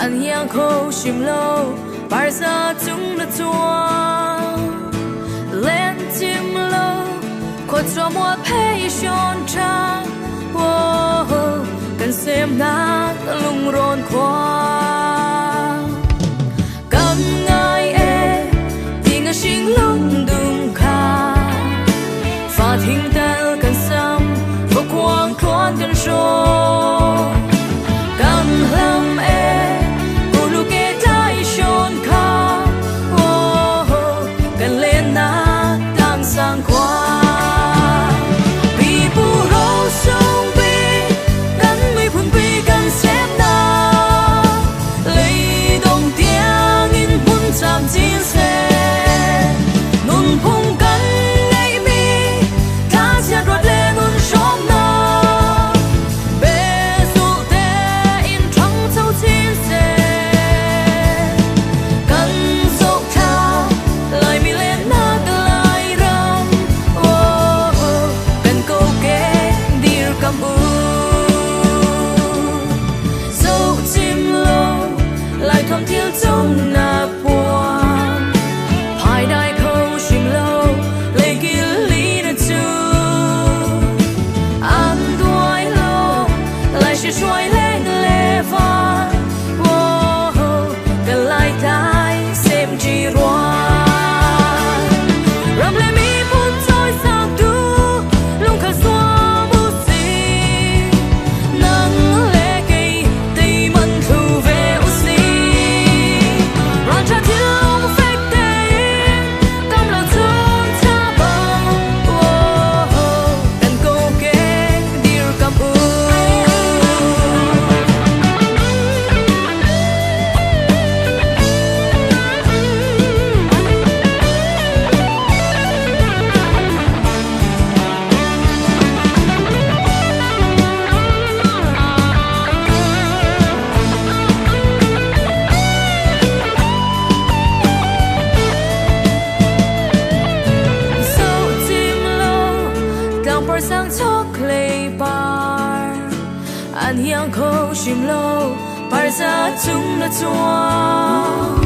An hiang kho hrim lo, parza cung na cuang. Len cim lo, khua mua phei shon cha. Whoa, kan semnak lungrawn khua. Kam ngai e, ting a hring lung dung kha. Fa thing tel kan sam, kuang tluan kan hrawng. Kan hlam e, ulu ke tai shon kha. Oh, kan len na tang sang khua. Pi pu ro sung pi, kan mi phun pi kan sem na. Lei dong tiang in phun cham chin se. Nun phung kan ngei mi, tha chiat ruat le nun hrawm na. Be sul te in thang chau chin se. Kan zoh tha, lai mi len nak lai ram. Oh, kan ko ke dir kam u. Zoh chim lo, lai thom thil chung na puang. Phai dai kho hrim lo, lei kil li na chu. An duai lo, lai shi shuai leng le va. Oh, kan lai tai sem chi ruan. Ram le mi phun trôi sang tu, lung khal xua mu si. Nang le kei tei man thu ve u si. Ran cha thil lung fek te in, kam lo chung cha bang. Oh, kan ko ke dir kam u. Zoh cim lo, tlang par sang chok lei par. An hiang kho hrim lo, par za chung na chuang.